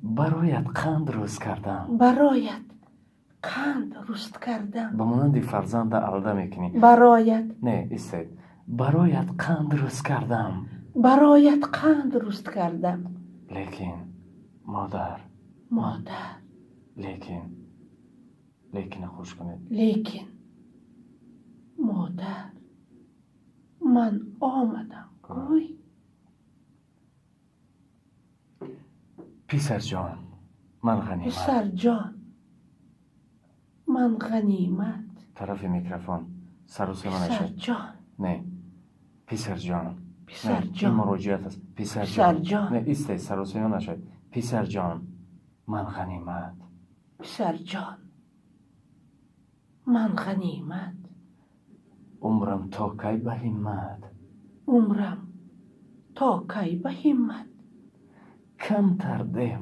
Бароят қанд рӯз кардам. Бароят қанд руст кардам. Ба монанди фарзанда алда мекунӣ. Бароят. Не, истед. Бароят қанд рӯз кардам. Бароят қанд руст кардам. Лекин, модар. Модар. Лекин, лекина хуш кунед. Лекин, модар, ман омадам, гӯй. Писарҷон, ман ғанимат. Писарҷон, ман ғанимат. Тарафи микрофон сарусема нашавед. Писарҷон. Не, писарҷон. Не, ин Писарҷон. муроҷиат аст. Писарҷон. Писарҷон. Не, истед, сарусема нашавед. Писарҷон, ман ғанимат. Писарҷон, ман ғанимат. Умрам то кай ба ҳиммат? Умрам то кай ба ҳиммат? Камтар деҳ.